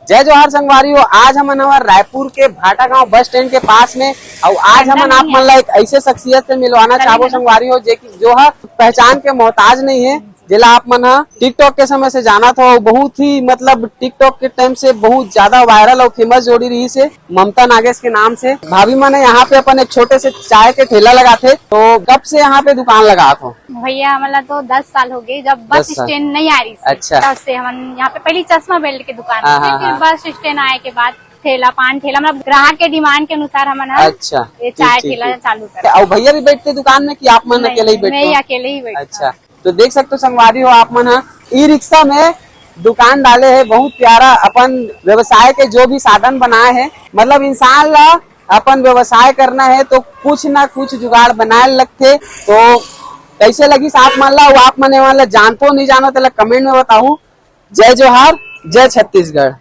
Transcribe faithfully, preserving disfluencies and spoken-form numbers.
जय जोहार संगवारी हो, आज हमन हवन रायपुर के भाटागांव बस स्टैंड के पास में, अउ आज हमन आप मन ला एक ऐसे शख्सियत से मिलवाना चाहबो संगवारी हो, जे कि, जो ह पहचान के मोहताज नहीं है, जेला आप मन ह TikTok के समय से जानत हो। बहुत ही, मतलब, TikTok के टाइम से बहुत ज्यादा वायरल अउ फेमस जोड़ी रहिस हे ममता नागेश के नाम से। भाभी मन ह यहाँ पे अपन एक छोटे से चाय के ठेला लगाथे। तो कब से यहाँ पे दुकान लगात हो? भैया, हमन ला तो दस साल हो गए, जब बस दस साल। स्टैंड नहीं आ रही थी, अच्छा। तब से हमन यहाँ पे पहली चश्मा बेल्ट के दुकान हाँ, से, हाँ, फिर हाँ। बस स्टैंड आए के बाद ठेला, पान ठेला, मतलब ग्राहक के डिमांड के अनुसार हमन ह अच्छा, ये ठीक, चाय ठीक, ठेला ठीक। चालू कर। अउ भैया भी बैठते दुकान में कि आप मन नहीं, अकेले ही बैठते मैं हो? अकेले ही बैठती अच्छा, हूँ। तो देख सकते हो संगवारी हो, आप मन ह ई रिक्शा में दुकान डाले है, बहुत प्यारा अपन व्यवसाय के जो भी साधन बनाए है। मतलब इंसान ला अपन व्यवसाय करना है तो कुछ ना कुछ जुगाड़ बनाए लगथे। तो कैसे लगिस आप मन ला, वो आप मन ए मन ला जानतो नहीं जानो, तेला कमेंट में बताहू। जय जोहार, जय छत्तीसगढ़।